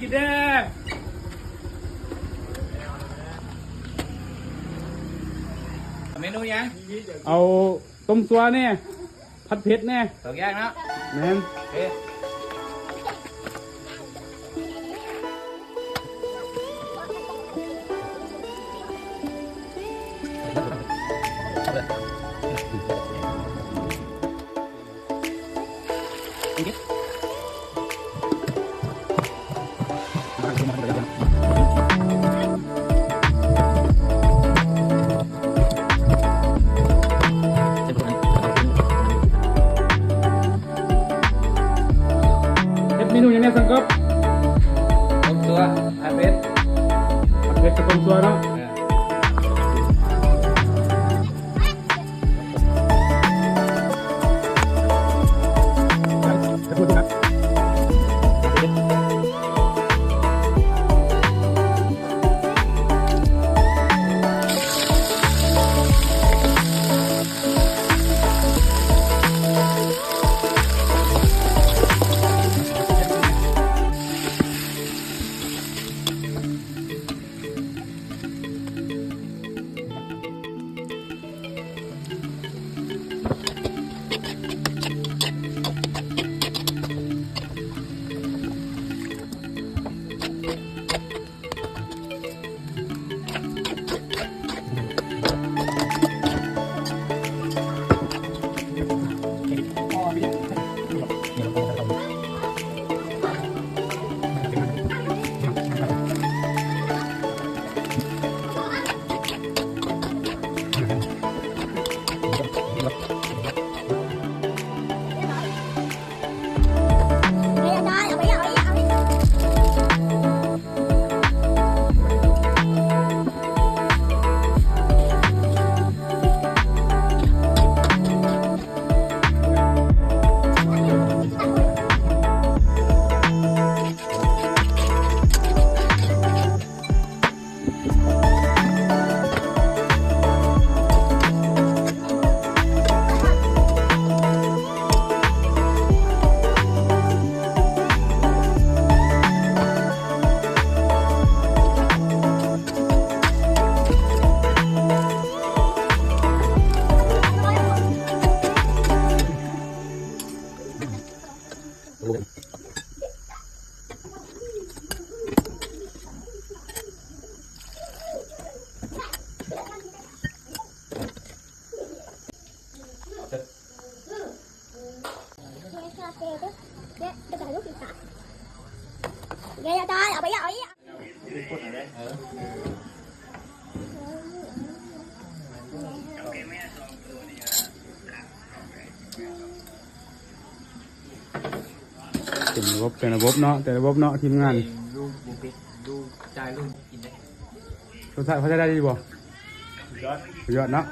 ກິນເດີ ເມນູຫຍັງ? ເອົາຕົ້ມຊົ່ວແດ່ ຜັດເຜັດແດ່ ສອງຢ່າງເນາະ. ແມ່ນ. ໂອເຄ. ເຮັດເມນູຫຍັງແດ່ ສັງກອບ? ຕົ້ມຊົ່ວ ຜັດເຜັດ ຜັດເຜັດກັບຕົ້ມຊົ່ວເນາະ. ເອີ. ເປັນລະບົບ ເປັນລະບົບເນາະ ເປັນລະບົບເນາະ ທີມງານ. ລູກບໍ່ເປັນ ລູກຈ່າຍ ລູກກິນໄດ້. ລົດຊາດພໍໃຊ້ໄດ້ຢູ່ບໍ່? ສຸດຍອດ ສຸດຍອດເນາະ.